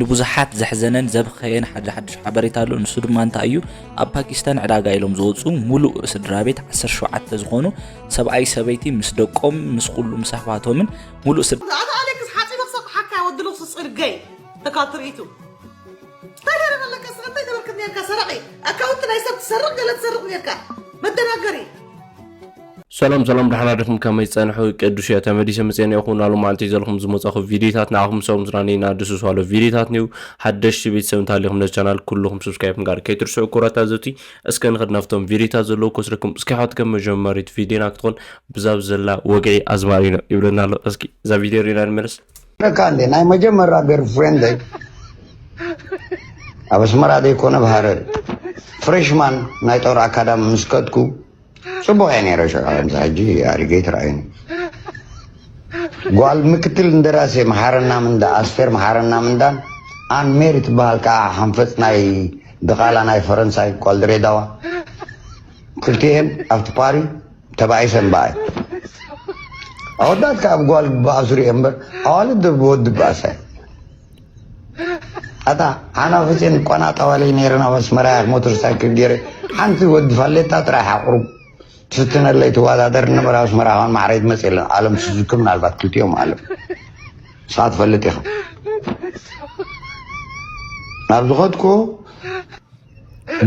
ንብዙሓት ዘሕዘነን ዘብኸየን ሓደ ሓድሽ ሓበሬታ ኣሎ። ንሱ ድማ እንታይ እዩ? ኣብ ፓኪስታን ዕዳጋ ኢሎም ዝወፁ ሙሉእ ስድራ ቤት ዓሰርተ ሸውዓተ ዝኾኑ ሰብኣይ ሰበይቲ ምስ ደቆም ምስ ኩሉ ምስ ኣሕዋቶምን ሙሉእ ስድ ኣታ ኣሌክስ ሓፂኖ ክሰጥሓካ ወዲ ልኽሱ ፅርገይ ተካትርኢቱ እንታይ ገረመለካ ስለ እንታይ ተበርክት ነርካ ሰረቂ ኣካውንት ናይ ሰብ ትሰርቅ ገለ ትሰርቅ ነርካ መደናገሪ ሰላም ሰላም ደሓና ዲኹም ከመይ ጸንሑ ቅዱስ እየ ተመሊሰ መጽኤ ነኹ ናሉ ማለት እዩ ዘለኹም ዝመጻኹ ቪዲዮታት ንዓኹም ሰው ምስራኒ ናድሱ ሷሎ ቪዲዮታት ኒው ሓደሽቲ ቤተሰብ እንተሃሊኹም ነዚ ቻናል ኩልኹም ሰብስክራይብ ምግባር ከይትርስዑ ኩራት ኣዘቲ እስከ ንኸድ ናብቶም ቪዲዮታት ዘለዉ ክወስደኩም እስኪ ሓት ከም መጀመሪት ቪዲዮና ክትኾን ብዛብ ዘላ ወግዒ ኣዝማሪኖ ይብለና ኣሎ እስኪ እዛ ቪዲዮ ሪና ንመለስ ረካ እንዴ ናይ መጀመሪያ ገርፍሬንደይ ኣብ ኣስመራ ዘይኮነ ኣብ ሃረር ፍሬሽማን ናይ ጦር ኣካዳሚ ምስ ከድኩ ጽቡቕ እየ ነይረ ሽዑ ከምዚ ሕጂ ኣሪገይ ትረኣዩኒ ጓል ምክትል እንደራሴ መሓረና ምንዳ ኣስቴር መሓረና ምንዳን ኣን ሜሪ ትበሃል ከዓ ሓንፈፅ ናይ ድቓላ ናይ ፈረንሳይ ጓል ድሬዳዋ ክልቲኤን ኣብቲ ፓሪ ተባኢሰን በኣይ ኣወዳት ከዓ ብጓል በኣሱ ሪኤ እምበር ኣዋልድ ብወዲ በኣሳ ኣታ ሓናፍፅን ቆናጣዋለይ ነይረን ኣብ ኣስመራ ሞተር ሳይክል ገይረ ሓንቲ ወዲ ፋሌታ ጥራሕ ኣቁሩብ ትፍትነለይ ትወዳደር ነበረ ኣብ ኣስመራ ከን ማዕረይ ትመፅእ የለን ኣለም ስዙኪ ምናልባት ክልቲኦም ኣለም ንስኻ ትፈልጥ ኢኻ ናብ ዝኸድኩ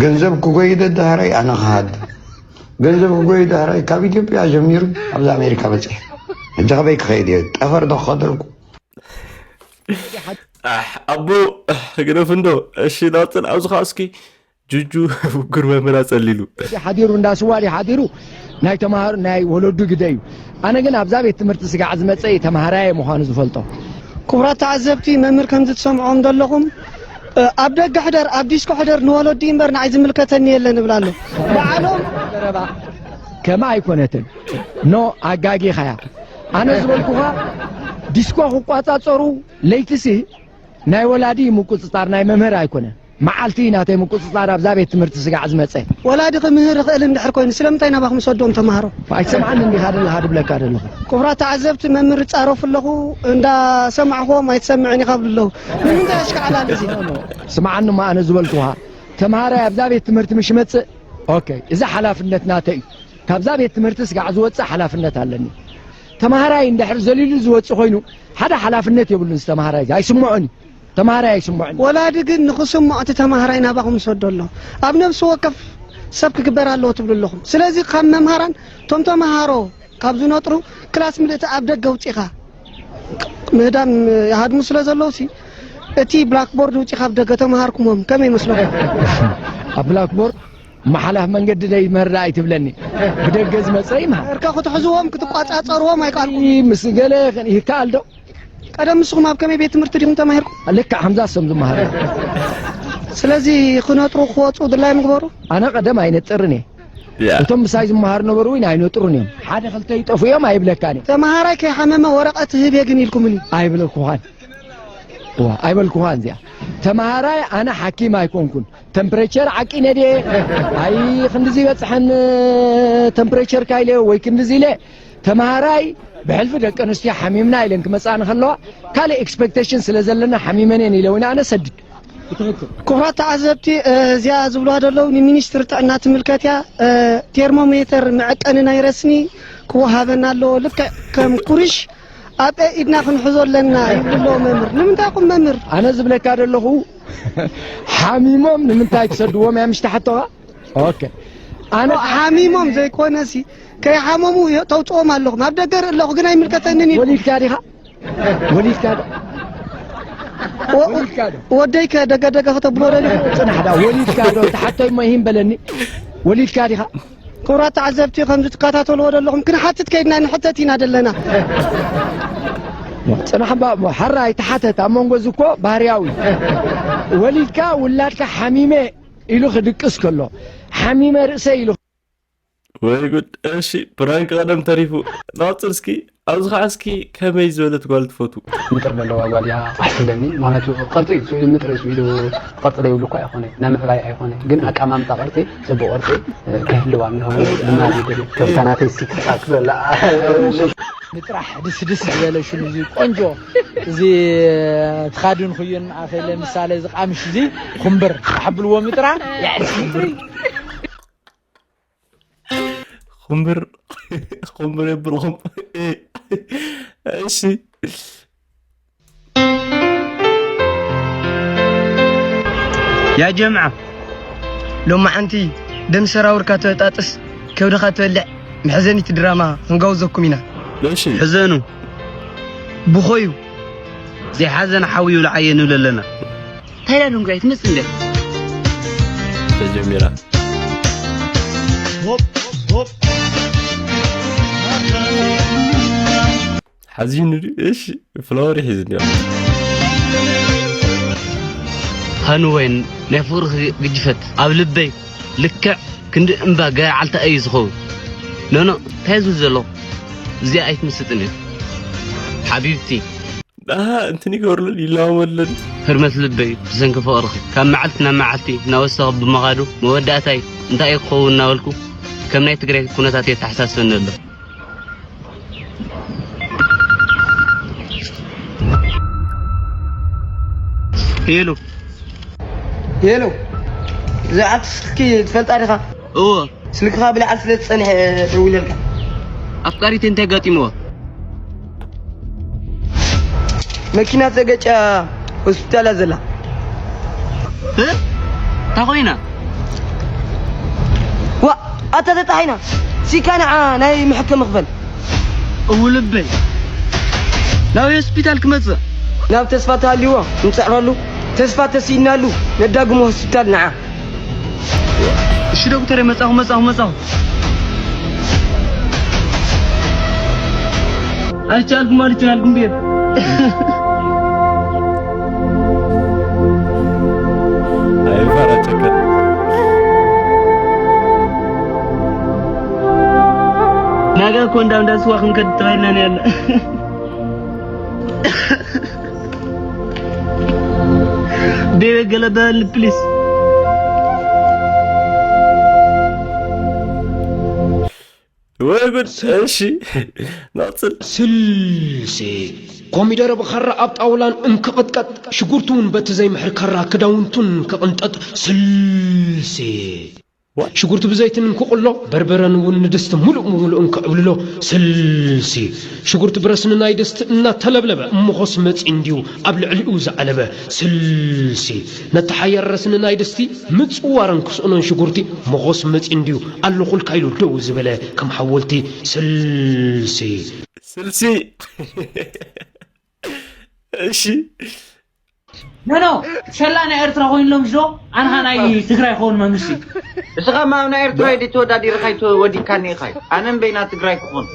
ገንዘብ ክጎይ ደዳህረይ ኣነ ክሃድ ገንዘብ ክጎይ ዳህረይ ካብ ኢትዮጵያ ጀሚሩ ኣብዚ ኣሜሪካ በፂሐ ሕጂ ከበይ ክኸይድ እየ ጠፈር ዶ ክኸደልኩ ኣቦ ግደፍ እንዶ እሺ ናፅን ኣብዚ ከዓ እስኪ ጁጁ ውጉር መምህር ኣፀሊሉ ሓዲሩ እንዳ ስዋ ድዩ ሓዲሩ ናይ ተምሃሩ ናይ ወለዱ ግደ እዩ ኣነ ግን ኣብዛ ቤት ትምህርቲ ስጋዕ ዝመፀ እዩ ተምሃራየ ምዃኑ ዝፈልጦ ክቡራት ተዓዘብቲ መምህር ከምዚ ትሰምዖም ዘለኹም ኣብ ደገ ሕደር ኣብ ዲስኮ ሕደር ንወለዱ እዩ እምበር ንዓይ ዝምልከተኒ የለን እብል ኣሎ በዓሎም ዘረባ ከምኣ ኣይኮነትን ኖ ኣጋጊኻያ ኣነ ዝበልኩኻ ዲስኮ ክቋፃፀሩ ለይትሲ ናይ ወላዲ ምቁፅፃር ናይ መምህር ኣይኮነን መዓልቲ ናተይ ምቁፅፃር ኣብዛ ቤት ትምህርቲ ስጋዕ ዝመፀ ወላዲ ክምህር ይኽእል እንድሕር ኮይኑ ስለምንታይ ናባኹም ሰዶም ተምሃሮ ኣይትሰምዓኒ እንዲኻ ዘለኻ ድብለካ ዘለኹ ክቡራት ተዓዘብቲ መምህር ይፃረፉ ኣለኹ እንዳሰማዕኹዎም ኣይትሰምዕን ኢኻ ብሉ ኣለዉ ንምንታይ ኣሽካዕላል እዚ ስምዓኒ እሞ ኣነ ዝበልኩኻ ተምሃራይ ኣብዛ ቤት ትምህርቲ ምሽ ይመፅእ ኦኬ እዚ ሓላፍነት ናተይ እዩ ካብዛ ቤት ትምህርቲ ስጋዕ ዝወፅእ ሓላፍነት ኣለኒ ተምሃራይ እንድሕር ዘሊሉ ዝወፅእ ኮይኑ ሓደ ሓላፍነት የብሉን ዝተምሃራይ ኣይስምዖን እዩ ተምሃራይ ኣይስምዖን እዩ ወላዲ ግን ንኽስምዖ እቲ ተምሃራይ ናባኹም ይሰዶ ኣሎ ኣብ ነብሲ ወከፍ ሰብ ክግበር ኣለዎ ትብሉ ኣለኹም ስለዚ ካብ መምሃራን ቶም ተምሃሮ ካብ ዝነጥሩ ክላስ ምልእቲ ኣብ ደገ ውፂኻ ምህዳም ይሃድሙ ስለ ዘለዉ ሲ እቲ ብላክቦርድ ውፂኻ ኣብ ደገ ተምሃርኩሞም ከመይ ይመስለኩም ኣብ ብላክቦርድ መሓላፍ መንገዲ ደይ መርዳ ኣይትብለኒ ብደገ ዝመፀ ይምሃር እርካ ክትሕዝዎም ክትቋፃፀርዎም ኣይከኣልኩም ምስ ገለ ይከኣል ዶ ቀደም ንስኹም ኣብ ከመይ ቤት ትምህርቲ ዲኹም ተማሂርኩም ልክዕ ከምዛ ሰም ዝመሃር ስለዚ ክነጥሩ ክወፁ ድላይ ምግበሩ ኣነ ቀደም ኣይነጥርን እየ እቶም ምሳይ ዝመሃር ነበሩ እውን ኣይነጥሩን እዮም ሓደ ክልተ ይጠፉ እዮም ኣይብለካን እዩ ተመሃራይ ከይሓመመ ወረቐት ህብ የግን ኢልኩምኒ ኣይብለኩኻን ኣይበልኩኻን እዚኣ ተመሃራይ ኣነ ሓኪም ኣይኮንኩን ተምፕሬቸር ዓቂነ ድየ ኣይ ክንድዚ ይበፅሐን ተምፕሬቸርካ ኢለ ወይ ክንድዚ ኢለ ተምሃራይ ብሕልፊ ደቂ ኣንስትዮ ሓሚምና ኢለን ክመፃኒ ከለዋ ካልእ ኤክስፐክቴሽን ስለ ዘለና ሓሚመን እየን ኢለ እውን ኣነ ሰድድ ክቡራት ተዓዘብቲ እዚኣ ዝብልዋ ዘለዉ ንሚኒስትሪ ጥዕና ትምልከት እያ ቴርሞሜተር መዐቀኒ ናይ ረስኒ ክወሃበና ኣለዎ ልክዕ ከም ኩርሽ ኣብ ኢድና ክንሕዞ ኣለና ይብሉ ኣለዉ መምህር ንምንታይ ኹም መምህር ኣነ ዝብለካ ዘለኹ ሓሚሞም ንምንታይ ትሰድዎም እያ ምሽ ተሓተዋ ኦኬ ኣነ ሓሚሞም ዘይኮነሲ ከይሓመሙ ተውፅኦም ኣለኹም ኣብ ደገ ርኢ ኣለኹ ግን ኣይምልከተንን እዩ ወሊድካ ዲኻ ወሊድካ ዶ ወሊድካ ዶ ወደይ ከደገደገ ከተብሎ ደሊ ፅናሕ ዳ ወሊድካ ዶ ተሓቶይ ሞ ይህን በለኒ ወሊድካ ዲኻ ክቡራት ተዓዘብቲ ከምዚ ትከታተልዎ ዘለኹም ክንሓትት ከይድና ንሕተት ኢና ዘለና ፅናሕ እባ እሞ ሓራ ኣይተሓተት ኣብ መንጎ እዚ እኮ ባህርያዊ ወሊድካ ውላድካ ሓሚመ ኢሉ ክድቅስ ከሎ ሓሚመ ርእሰ ኢሉ ወይ ጉድ እሺ ፕራንክ ቀደም ተሪፉ ናፅር እስኪ ኣብዚ ከዓ እስኪ ከመይ ዝበለት ጓል ትፈቱ ምጥር ዘለዋ ጓል እያ ኣሕስለኒ ማለት እዩ ቅርፂ ስኢሉ ምጥር ስኢሉ ቅርፂ ዘይብሉ እኳ ኣይኮነ ናይ ምዕባይ ኣይኮነ ግን ኣቀማምጣ ቅርፂ ፅቡቅ ቅርፂ ክህልዋ ኣለዎ ልማድ ይብል ከምታ ናተይ እስኪ ክትፃቅ ዘላ ጥራሕ ድስ ድስ ዝበለ ሽም እዚ ቆንጆ፣ እዚ ትኻድን ኩዩን ኣኸለ ምሳሌ እዚ ቃምሽ እዚ ኩምብር ኣሕብልዎ ምጥራ። ኩምብር ኩምብር የብልኹም። እሺ ያ ጀምዓ ሎማዓንቲ ደም ሰራውርካ ተጣጥስ ከብድኻ ትበልዕ መሕዘኒት ድራማ ክንጋውዘኩም ኢና። እሺ ሕዘኑ ብኾዩ ዘይሓዘን ሓውዩ ልዓየ ንብል ኣለና። እንታይ ዳ ዶንግራይ ትመጽእ እንደ ተጀሚራ ሓዚኑ ድዩ? እሺ ፍላወር ይሒዝ እንዲያ ሃንወይን ናይ ፍቕርኺ ግጅፈት ኣብ ልበይ ልክዕ ክንዲ እምባ ገርዓልታ እዩ ዝኸውን። ኖኖ እንታይ ዝብል ዘለኹ እዚኣ ኣይትምስጥን እያ ሓቢብቲ። ኣሃ እንትን ይገብርለን ይላወመለን ህርመት ልበይ ብሰንኪ ፍቕርኺ ካብ መዓልቲ ናብ መዓልቲ እናወሰኸ ብምኻዱ መወዳእታይ እንታይ እዩ ክኸውን እናበልኩ ከም ናይ ትግራይ ኩነታት የተሓሳስበኒ ኣሎ። ሄሎ ሄሎ፣ ብዛዕባ እቲ ስልኪ ትፈልጣ ዲኻ? እዎ ስልክኻ ብልዓል ስለ ዝጸንሐ ደዊለልካ። ኣፍቃሪተይ እንታይ ኣጋጢምዋ? መኪና ተገጫ ሆስፒታል እያ ዘላ። እ? እንታይ ኮይና? ዋ ኣታ ተጣሒና ሲካ ንዓ ናይ መሕከሚ ክፈል። እው ልበይ ናብ ሆስፒታል ክመጽእ ናብ ተስፋ ተሃልይዎ ንጽዕረሉ ተስፋ ተስኢናሉ ነዳግሞ ሆስፒታል ንዓ። እሺ ዶክተር መጻኹ መጻኹ መጻኹ። ኣይቻልኩም ኣይቻልኩም ቤት ኣይፋራ ጨከን ናጋ እኮ እንዳ እንዳ ስዋ ክንከድ ተባሂልና ነው ያለ። ቤቤ ገለ በል ፕሊስ። ወይ ጉድ። እሺ ናጽል ስልሲ ኮሚደረ ብኻራ ኣብ ጣውላን እንክቕጥቀጥ ሽጉርቲ እውን በቲ ዘይምሕር ካራ ክዳውንቱን ክቕንጠጥ ስልሲ ሽጉርቲ ብዘይትን እንክቕሎ በርበረን እውን ንድስቲ ሙሉእ ሙሉእ እንክዕብልሎ ስልሲ ሽጉርቲ ብረስኒ ናይ ድስቲ እናተለብለበ እምኾስ መፂ እንድዩ ኣብ ልዕሊኡ ዝዓለበ ስልሲ ነቲ ሓያል ረስኒ ናይ ድስቲ ምፅዋርን ክስእኖን ሽጉርቲ ሞኾስ መፂ እንድዩ ኣለኹልካ ኢሉ ደው ዝበለ ከም ሓወልቲ ስልሲ ስልሲ እሺ ኖ ኖ ሸላ ናይ ኤርትራ ኮይንሎም ዶ ኣንኻ ናይ ትግራይ ክኸውን መንግስቲ እስኻ ማ ኣብ ናይ ኤርትራ ዲ ተወዳዲርካ ኣይተወዲካኒ ኢኻ ኣነ እምበይና ትግራይ ክኾን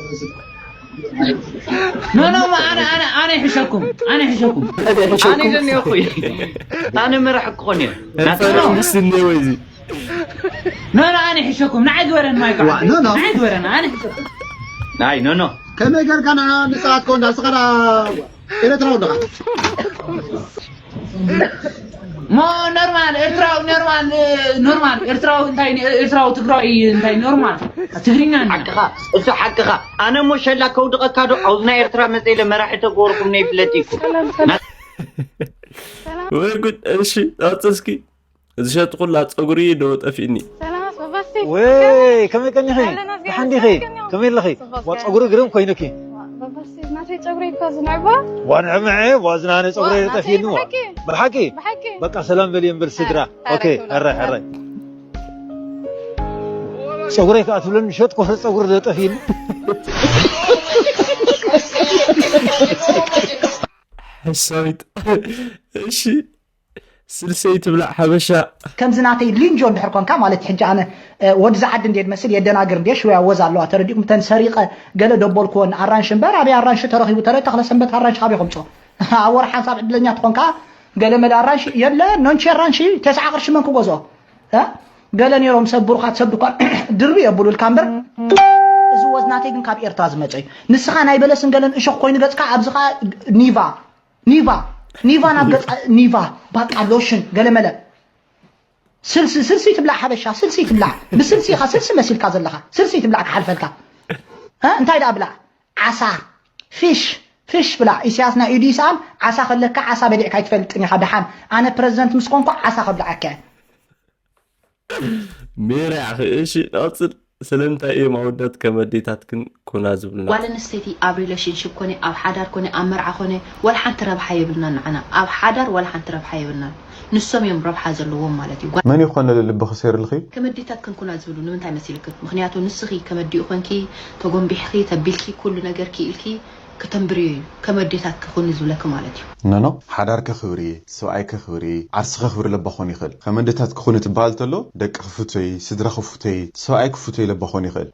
ኖ ኖ ኣነ ኣነ ኣነ ይሕሸኩም ኣነ ይሕሸኩም ኣነ ኢለኒ እኹ ኣነ መራሕ ክኾን እየ ኤርትራ መንግስቲ እኒሄ ወይ እዚ ኖ ኖ ኣነ ይሕሸኩም ንዓይ ግበረን ማይካ ዋ፣ ኖ፣ ኖ። ንዓይ ግበረን ኣነ ይሕሸኩም ናይ ኖ ኖ ከመይ ጌርካ ንዓ ንስኻትኮ እንዳስኻራ ኤረትራዊ ኣለኻ ሞ ኖርማል ኤርትራዊ ኖርማል ኖርማል ኤርትራዊ እንታይ ኤርትራዊ ትግራዊ እንታይ ኖርማል ትግርኛ እና ሓቅኻ እሱ ሓቅኻ ኣነ እሞ ሸላ ከውድቐካ ዶ ኣብዚ ናይ ኤርትራ መፀ ኢለ መራሒ ተገበርኩም ነይ ፍለጥ ኢኩም ወይ ጉድ እሺ ኣፀስኪ ዝሸጥኩላ ፀጉሪ ዶ ጠፊእኒ ሰላም በባሲ ወይ ከመይ ቀኒኺ ደሓን ዲኺ ከመይ ኣለኺ ዋ ፀጉሪ ግርም ኮይኑኪ በባሲ ናተይ ጨጉሪ እኮ ዝንዕባ ዋ ንዕምዐ ዋ ዝናነ ፀጉሪ ጠፊእኒ ዋ ብሓቂ ብሓቂ በቃ ሰላም በል እምበር ስድራ ኦኬ ሕራይ ሕራይ ፀጉረይ ከዓ ትብለኒ ሸጥ ኮፈ ፀጉሪ ዶ ጠፊእኒ ሕሳዊት እሺ ስልሰይ ትብላዕ ሓበሻ ከምዚ ናተይ ሊንጆ እንድሕር ኮንካ ማለት ሕጂ ኣነ እ፣ ወድዚ ዓዲ እንዴ ድመስል የደናግር እንዴ ሽወያ ወዝ ኣለዋ ተረዲእኩም ተን ሰሪቀ ገለ ደቦልክወን ኣራንሽ እምበር ኣበይ ኣራንሽ ተረኺቡ ተረ ተኽለ ሰንበት ኣራንሽ ካበይ ከምጾ ኣብ ወር ሓንሳብ ዕድለኛ ትኾንካ ገለ መለ ኣራንሽ የለ ኖንቺ ኣራንሽ ተስዓ ቅርሺ መን ክገዝኦ እ? ገለ ነይሮም ሰብ ብሩኻት ሰብ ድኳን ድርቢ የብሉልካ እምበር እዚ ወዝ ናተይ ግን ካብ ኤርትራ ዝመጸ እዩ ንስኻ ናይ በለስን ገለን እሾኽ ኮይኑ ገጽካ ኣብዚ ኸዓ ኒቫ ኒቫ ኒቫ ናብ ገጻ ኒቫ ባቃ ሎሽን ገለመለ ስልሲ ስልሲ ትብላዕ ሓበሻ ስልሲ ትብላዕ ብስልሲ ኢኻ ስልሲ መሲልካ ዘለኻ ስልሲ ትብላዕ ክሓልፈልካ እ እንታይ ደኣ ብላዕ ዓሳ ፊሽ ፊሽ ብላዕ። ኢሳያስ ናይ ኢዱ ይስኣን። ዓሳ ከለካ ዓሳ በሊዕካ ኣይትፈልጥን ኢኻ። ደሓን ኣነ ፕረዚደንት ምስ ኮንኩ ዓሳ ከብልዓካ እየ። ሜሪ ኣኺ እሺ፣ ንቐጽል። ስለምንታይ እዮም ኣወዳት ከም ኣዴታትክን ኩና ዝብሉና? ጓል ኣንስተይቲ ኣብ ሪሌሽንሽፕ ኮነ ኣብ ሓዳር ኮነ ኣብ መርዓ ኮነ ዋላ ሓንቲ ረብሓ የብልናን። ንዓና ኣብ ሓዳር ዋላ ሓንቲ ረብሓ የብልናን። ንሶም እዮም ረብሓ ዘለዎም ማለት እዩ። ጓል መን ይኾነ ልቢ ክሰይርልኺ? ከም ኣዴታት ክንኩና ዝብሉ ንምንታይ መሲልክ? ምክንያቱ ንስኺ ከም ኣዲኡ ኮንኪ ተጎንቢሕኺ ተቢልኪ ኩሉ ነገር ክኢልኪ ክተንብርዮ እዩ ከም ኣዴታት ክኹኒ ዝብለኪ ማለት እዩ። ኖኖ ሓዳር ከኽብሪ፣ ሰብኣይ ከኽብሪ፣ ዓርሲ ከኽብሪ ለባኾን ይኽእል። ከም ኣዴታት ክኹኒ ትበሃል ተሎ ደቂ ክፍቶይ፣ ስድራ ክፍቶይ፣ ሰብኣይ ክፍቶይ ለባኾን ይኽእል።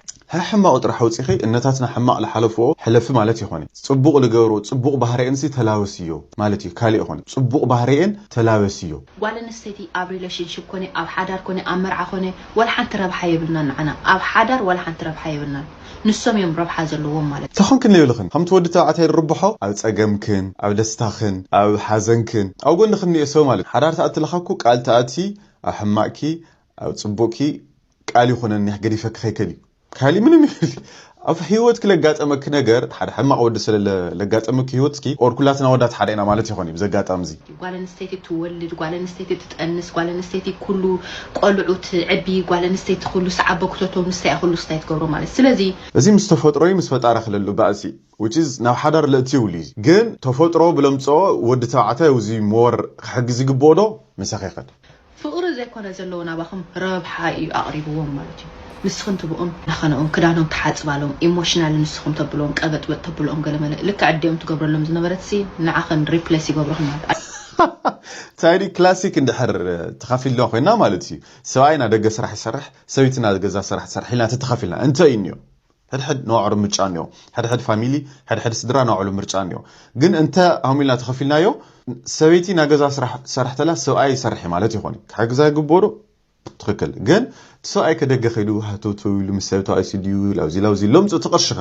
ሕማቕ ጥራሕ ኣውፂኺ እነታትና ሕማቕ ልሓለፍዎ ሕለፊ ማለት ይኾነ። ፅቡቕ ልገብሮ ፅቡቕ ባህሪኤንሲ ተላበስዮ ማለት እዩ። ካሊእ ይኾነ ፅቡቕ ባህሪኤን ተላበስዮ። ጓል ኣንስተይቲ ኣብ ሪሌሽንሽፕ ኮነ ኣብ ሓዳር ኮነ ኣብ መርዓ ኮነ ዋላ ሓንቲ ረብሓ የብልናን። ንዓና ኣብ ሓዳር ዋላ ሓንቲ ረብሓ የብልናን። ንሶም እዮም ረብሓ ዘለዎም ማለት እዩ። ተኾንክን ይብልኽን ከምቲ ወዲ ተባዕታይ ዝርብሖ ኣብ ፀገምክን ኣብ ደስታኽን ኣብ ሓዘንክን ኣብ ጎንኽን ንእየ ሰብ ማለት እዩ። ሓዳር ተኣትለኻኩ ቃል ተኣቲ ኣብ ሕማቅኪ ኣብ ፅቡቅኪ ቃል ይኾነኒ ገዲፈኪ ከይከድ እዩ። ካሊ ምንም ይብል ኣብ ህይወትኪ ለጋጠመኪ ነገር ሓደ ሕማቅ ወዲ ስለ ለጋጠመኪ ህይወትኪ ኦር ኩላትና ወዳት ሓደ ኢና ማለት ይኾን እዩ። ብዚ ኣጋጣሚ እዚ ጓል ኣንስተይቲ ትወልድ፣ ጓል ኣንስተይቲ ትጠንስ፣ ጓል ኣንስተይቲ ኩሉ ቆልዑ ትዕቢ፣ ጓል ኣንስተይቲ ኩሉ ሰዓቦ ክተቶም ንሳ እያ ኩሉ ክስታይ ትገብሮ ማለት። ስለዚ እዚ ምስ ተፈጥሮ እዩ ምስ ፈጣሪ ክለሉ ባእሲ which is ናብ ሓዳር ለእቲ ይብሉ እዩ። ግን ተፈጥሮ ብለምፅኦ ወዲ ተባዕታይ እዚ ሞር ክሕግዝ ይግብኦ ዶ? ምሳኺ ይኸድ ፍቕሪ ዘይኮነ ዘለዎ ናባኹም ረብሓ እዩ ኣቕሪብዎም ማለት እዩ። ንስኽን ትብኡም ናኸነኦም ክዳኖም ትሓፅባሎም ኢሞሽናል ንስኹም ተብሎም ቀበጥበጥ ተብሎም ገለመለ ልክዕ ኣዲኦም ትገብረሎም ዝነበረት ሲ ንዓኸን ሪፕሌስ ይገብሩኽን ማለት ታይዲ ክላሲክ እንድሕር ተኻፊልና ኮይና ማለት እዩ። ሰብኣይ ና ደገ ስራሕ ይሰርሕ ሰበይቲ ና ገዛ ስራሕ ትሰርሕ ኢልና ተተኻፊልና እንታይ እዩ እኒኦ? ሕድሕድ ነዋዕሩ ምርጫ እኒኦ። ሕድሕድ ፋሚሊ ሕድሕድ ስድራ ነዋዕሉ ምርጫ እኒኦ። ግን እንተ ኣሁም ኢልና ተኸፊልናዮ ሰበይቲ ና ገዛ ስራሕ ትሰርሕ ተላ ሰብኣይ ይሰርሕ ማለት ይኾን ክሕግዛ ይግበሩ። ትኽክል ግን እቲ ሰብኣይ ከደገ ከይዱ ሃተውተው ኢሉ ምስ ሰብ ተባኢሱ ድዩ ላውዚ ላውዚ ሎምፅ እቲ ቅርሽኸ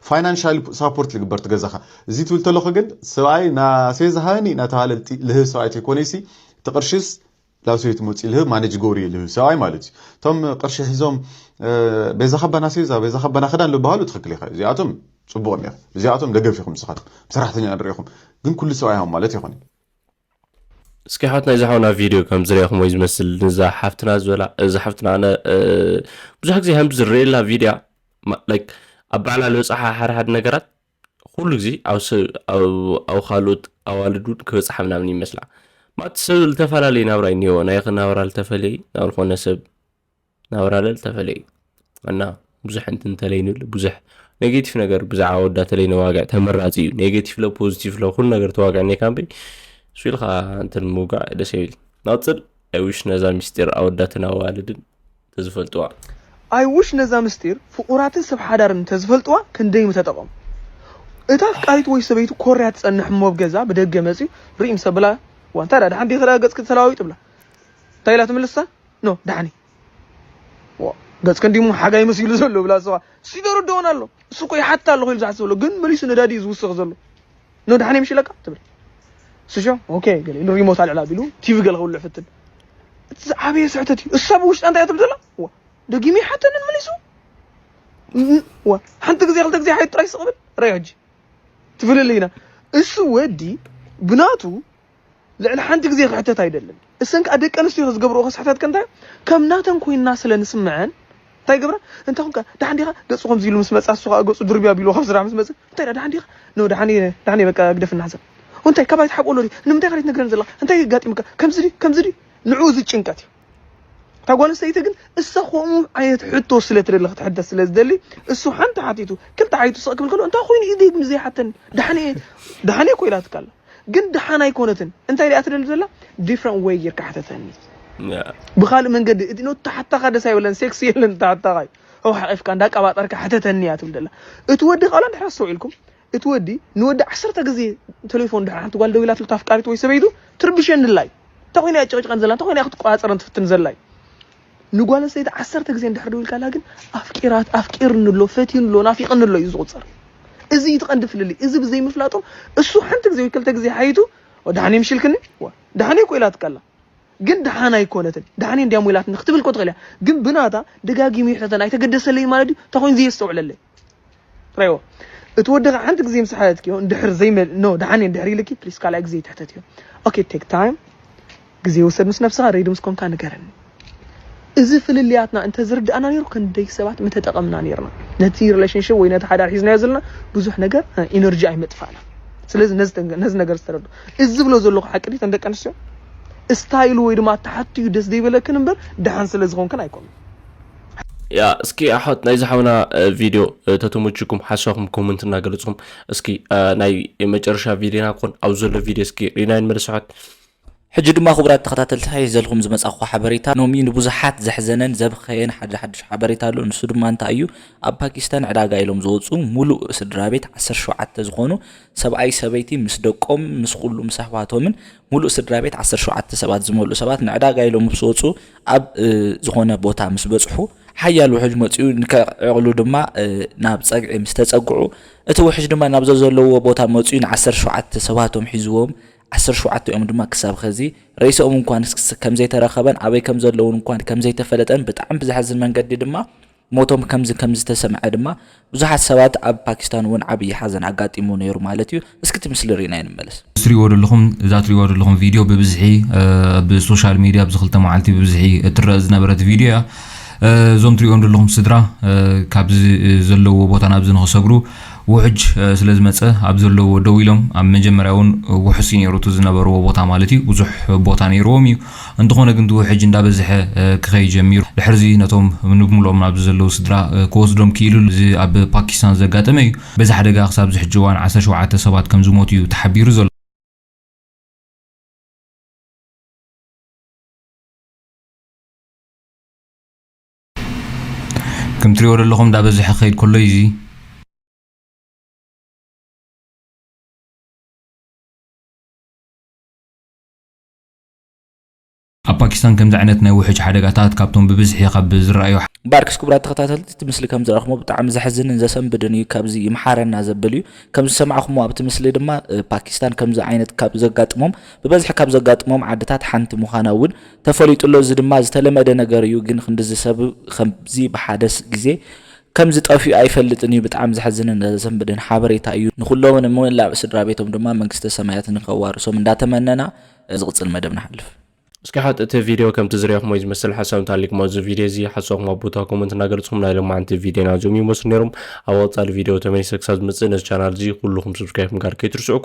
ፋይናንሻል ሳፖርት ልግበር ትገዛኻ እዚ ትብል ተለኹ ግን ሰብኣይ ናሴ ዝሃኒ ናተባሃለ ልህብ ሰብኣይ ተይኮነ ሲ እቲ ቅርሽስ ላብ ሰበይቲ መፅኡ ልህብ ማኔጅ ገብሩ እዩ ልህብ ሰብኣይ ማለት እዩ። እቶም ቅርሺ ሒዞም ቤዛ ካባና ሴዛ ቤዛ ካባና ክዳን ልበሃሉ ትኽክል ኢኻ። እዚኣቶም ፅቡቕ እኒኻ እዚኣቶም ደገፍ ኢኹም ንስኻትኩም ብሰራሕተኛ ንሪኢኹም ግን ኩሉ ሰብኣይ ሃም ማለት ይኾን እዩ። እስኪ ሓትና እዚ ሓውና ቪድዮ ከም ዝሪእኹም ወይ ዝመስል ንዛ ሓፍትና ዝበላ እዛ ሓፍትና ኣነ ብዙሕ ግዜ ከም ዝርእየላ ቪድያ ላይክ ኣብ ባዕላ ዝበፅሓ ሓደ ሓደ ነገራት ኩሉ ግዜ ኣብ ካልኦት ኣዋልድ እውን ክበፅሓ ምናምን ይመስላ። ማእቲ ሰብ ዝተፈላለየ ናብራ እኒሄዎ ናይ ክናብራ ዝተፈለየ ናብ ዝኾነ ሰብ ናብራ ለ ዝተፈለየ እና ብዙሕ እንትን ተለይ ንብል ብዙሕ ኔጌቲቭ ነገር ብዛዕባ ወዳ ተለይ ነዋግዕ ተመራፂ እዩ። ኔጌቲቭ ለ ፖዚቲቭ ለ ኩሉ ነገር ተዋግዕ ኔ ካምበይ እሱ ኢልካ እንትን ምውጋዕ ደስ ይብል። ናፅል ኣይውሽ ነዛ ሚስጢር ኣወዳትን ኣዋልድን ተዝፈልጥዋ ኣይውሽ ነዛ ምስጢር ፍቑራትን ሰብ ሓዳርን እንተዝፈልጥዋ ክንደይ ምተጠቐሙ። እታ ኣፍቃሪት ወይ ሰበይቱ ኮርያ ትጸንሕ እሞ ኣብ ገዛ ብደገ መጺኡ ርኢ ምስ ኣብላ እዋ እንታይ ደኣ ደሓን ዲኺ ደኣ ገጽኪ ተለዋዊጡ ብላ እንታይ ኢላ ትምልሳ? ኖ ደሓን እየ። ዋ ገጽኪ እንዲሞ ሓጋይ መሲሉ ዘሎ ብላ እሱ ከኣ እሱ ይተረድኦን ኣሎ እሱ እኮ ይሓታ ኣለኹ ኢሉ ዝሓስብ ኣሎ ግን መሊሱ ነዳዲ እዩ ዝውስኽ ዘሎ። ኖ ደሓን እየ ምሽ ኢለካ ትብል። እሱ ሸው ኦኬ ገለ ኢሉ ሪሞት ኣልዕል ኣቢሉ ቲቪ ገለ ክውልዕ ፍትን። እቲ ዝዓበየ ስሕተት እዩ። እሳ ብውሽጣ እንታይ እያ ትብል ዘላ? ዋ ደጊሙ ይሓተንን መሊሱ ዋ ሓንቲ ግዜ ክልተ ግዜ ሓይት ጥራይ ስቕ ብል ረዮ ሕጂ ትፍልል ኢና እሱ ወዲ ብናቱ ልዕሊ ሓንቲ ግዜ ክሕተት ኣይደልን እሰን ከዓ ደቂ ኣንስትዮ ዝገብርኦ ከስሕተት ከንታይ ከም ናተን ኮይንና ስለ ንስምዐን እንታይ ገብራ እንታይ ኮንካ ደሓን ዲኻ ገጹ ከምዚ ኢሉ ምስ መጻ እሱ ከዓ ገጹ ድርብያ ቢሉ ካብ ስራሕ ምስ መጽ እንታይ ደሓን ዲኻ ኖ ደሓን ደሓን በቃ ግደፍና ሓንሳብ እንታይ ካባይ ትሓብኦ ሎዲ ንምንታይ ካልእ ትነግረን ዘለኻ እንታይ የጋጢምካ ከምዚ ድዩ ከምዚ ድዩ ንዕኡ እዚ ጭንቀት እዩ እታ ጓል ኣንስተይቲ ግን እሳ ከምኡ ዓይነት ሕቶ ስለ ትደሊ ክትሕተት ስለ ዝደሊ እሱ ሓንቲ ሓቲቱ ክልተ ሓቲቱ ስቕ ክብል ከሎ እንታይ ኮይኑ እዩ ግን ዘይሓተኒ ደሓን እየ ደሓን እየ እኮ ኢላትካ ኣላ ግን ደሓን ኣይኮነትን እንታይ ኢላ ትደሊ ዘላ different way ጌርካ ሕተተኒ ብካልእ መንገዲ እቲ ኖ ተሓታኻ ደስ ኣይበለን ሴክስ የለን ተሓታኻ እዩ ሕው ሓቂፍካ እንዳቀባጠርካ ሕተተኒ እያ ትብል ዘላ እቲ ወዲ ቃላ እንድሕር ኣስተውዒልኩም እቲ ወዲ ንወዲ ዓሰርተ ግዜ ቴሌፎን ድሕር ሓንቲ ጓል ደዊላትሉ ኣፍቃሪት ወይ ሰበይቱ ትርብሸኒ ኣላ እዩ እንታይ ኮይና እያ ጨቕጭቐን ዘላ እንታይ ኮይና እያ ክትቆፃፀረን ትፍትን ዘላ እዩ ንጓል ኣንስተይቲ ዓሰርተ ግዜ እንድሕር ደዊልካላ ግን ኣፍቂራት ኣፍቂርኒ ኣሎ ፈትዩኒ ኣሎ ናፊቕኒ ኣሎ እዩ ዝቑፀር እዚ እዩ ትቐንዲ ፍልልይ እዚ ብዘይምፍላጦም እሱ ሓንቲ ግዜ ወይ ክልተ ግዜ ሓይቱ ደሓን ምሽልክኒ ደሓን እኮ ኢላትካላ ግን ደሓን ኣይኮነትን ደሓን እንዲያም ኢላትኒ ክትብል እኮ ትኽእል እያ ግን ብናታ ደጋጊሙ ይሕተተን ኣይተገደሰለይ ማለት እዩ እንታይ ኮይኑ ዘየስተውዕለለይ ረይዎ እቲ ወዲ ከዓ ሓንቲ ግዜ ምስ ሓተትክዮ እንድሕር ዘይመል ኖ ደሓን እየ እንድሕር ኢልኪ ፕሊስ ካልኣይ ግዜ ይትሕተትዮ። ኦኬ ቴክ ታይም ግዜ ውሰድ ምስ ነብስኻ ሬዲ ምስ ኮንካ ንገረኒ። እዚ ፍልልያትና እንተዝርድኣና ነይሩ ክንደይ ሰባት ምተጠቐምና ነርና። ነቲ ሪሌሽንሽፕ ወይ ነቲ ሓዳር ሒዝናዮ ዘለና ብዙሕ ነገር ኢነርጂ ኣይመጥፋእና። ስለዚ ነዚ ነገር ዝተረዱ እዚ ዝብሎ ዘለኹ ሓቂ ድዩ ተን ደቂ ኣንስትዮ ስታይሉ ወይ ድማ ተሓትዩ ደስ ዘይበለክን እምበር ደሓን ስለ ዝኾንክን ኣይኮኑን። ያ እስኪ ኣሕዋት ናይዚ ሓውና ቪድዮ ተተመችኩም ሓሳኹም ኮመንት እናገለፅኩም እስኪ ናይ መጨረሻ ቪድዮና ክኾን ኣብ ዘሎ ቪድዮ እስኪ ሪናይ ንመለስ ኣሕዋት። ሕጂ ድማ ክቡራት ተኸታተልቲ ሒዘልኩም ዝመጻኹ ሓበሬታ ኖሚ ንብዙሓት ዘሕዘነን ዘብኸየን ሓደ ሓድሽ ሓበሬታ ኣሎ። ንሱ ድማ እንታይ እዩ? ኣብ ፓኪስታን ዕዳጋ ኢሎም ዝወፁ ሙሉእ ስድራ ቤት ዓሰርተ ሸውዓተ ዝኾኑ ሰብኣይ ሰበይቲ ምስ ደቆም ምስ ኩሉ ምስ ኣሕዋቶምን ሙሉእ ስድራ ቤት ዓሰርተ ሸውዓተ ሰባት ዝመልኡ ሰባት ንዕዳጋ ኢሎም ምስ ወፁ ኣብ ዝኾነ ቦታ ምስ በፅሑ ሓያል ውሕጅ መፅኡ ንከዕቕሉ ድማ ናብ ፀግዒ ምስ ተፀግዑ እቲ ውሕጅ ድማ ናብ ዘዘለውዎ ቦታ መፅኡ ን ዓሰርተ ሸውዓተ ሰባቶም ሒዝዎም ዓሰርተ ሸውዓተ ኦም ድማ ክሳብ ኸዚ ሬስኦም እንኳን ከም ዘይተረኸበን ኣበይ ከም ዘለውን እንኳን ከም ዘይተፈለጠን ብጣዕሚ ብዘሕዝን መንገዲ ድማ ሞቶም ከምዚ ከም ዝተሰምዐ ድማ ብዙሓት ሰባት ኣብ ፓኪስታን እውን ዓብዪ ሓዘን ኣጋጢሙ ነይሩ ማለት እዩ። እስኪ እቲ ምስሊ ርኢና ንመለስ። ትሪእዎ ዘለኹም እዛ ትሪእዎ ዘለኹም ቪድዮ ብብዝሒ ብሶሻል ሚድያ ኣብዚ ክልተ መዓልቲ ብብዝሒ እትረአ ዝነበረት ቪድዮ እያ። እዞም ትሪእዎም ዘለኹም ስድራ ካብዚ ዘለዎ ቦታ ናብዚ ንክሰግሩ ውሕጅ ስለ ዝመፀ ኣብ ዘለዎ ደው ኢሎም ኣብ መጀመርያ እውን ውሑስ እዩ ነይሩ እቲ ዝነበርዎ ቦታ ማለት እዩ ብዙሕ ቦታ ነይርዎም እዩ። እንተኾነ ግን እቲ ውሕጅ እንዳበዝሐ ክኸይድ ጀሚሩ። ድሕርዚ ነቶም ንብምልኦም ኣብዚ ዘለዉ ስድራ ክወስዶም ክኢሉ እዚ ኣብ ፓኪስታን ዘጋጠመ እዩ። በዚ ሓደጋ ክሳብ ዝሕጂ እዋን ዓሰርተ ሸውዓተ ሰባት ከም ዝሞቱ እዩ ተሓቢሩ ዘሎ። ከም ትሪኦ ዘለኹም እንዳበዝሐ ክኸይድ ከሎ እዩ እዚ ኣብ ፓኪስታን ከምዚ ዓይነት ናይ ውሕጅ ሓደጋታት ካብቶም ብብዝሒ ካብ ዝረኣዩ ባርክስ ክቡራት ተኸታተልቲ እቲ ምስሊ ከም ዝረኽሞ ብጣዕሚ ዘሕዝንን ዘሰንብድን እዩ። ካብዚ ይምሓረና ዘብል እዩ። ከም ዝሰማዕኹሞ ኣብቲ ምስሊ ድማ ፓኪስታን ከምዚ ዓይነት ካብ ዘጋጥሞም ብበዝሒ ካብ ዘጋጥሞም ዓድታት ሓንቲ ምዃና እውን ተፈሊጡ ኣሎ። እዚ ድማ ዝተለመደ ነገር እዩ። ግን ክንድዚ ሰብ ከምዚ ብሓደስ ግዜ ከምዚ ጠፊኡ ኣይፈልጥን እዩ። ብጣዕሚ ዘሕዝንን ዘሰንብድን ሓበሬታ እዩ። ንኩሎም ንመላእ ስድራ ቤቶም ድማ መንግስተ ሰማያት ንኸዋርሶም እንዳተመነና ዝቕፅል መደብ ንሓልፍ። እስኪ ሓጥ እቲ ቪድዮ ከምቲ ዝሪኦኹም ወይ ዝመስል ሓሳብ እንተሃሊኩም ኣብዚ ቪድዮ እዚ ሓሳብኩም ኣብ ቦታ ኮመንት እናገለፅኩም ናይ ሎማዓንቲ ቪድዮና እዚኦም ይመስሉ ነይሮም። ኣብ ቀፃሊ ቪድዮ ተመሊሰ ክሳብ ዝመፅእ ነዚ ቻናል እዚ ኩልኹም ሰብስክራይብ ምግባር ከይትርስዑ።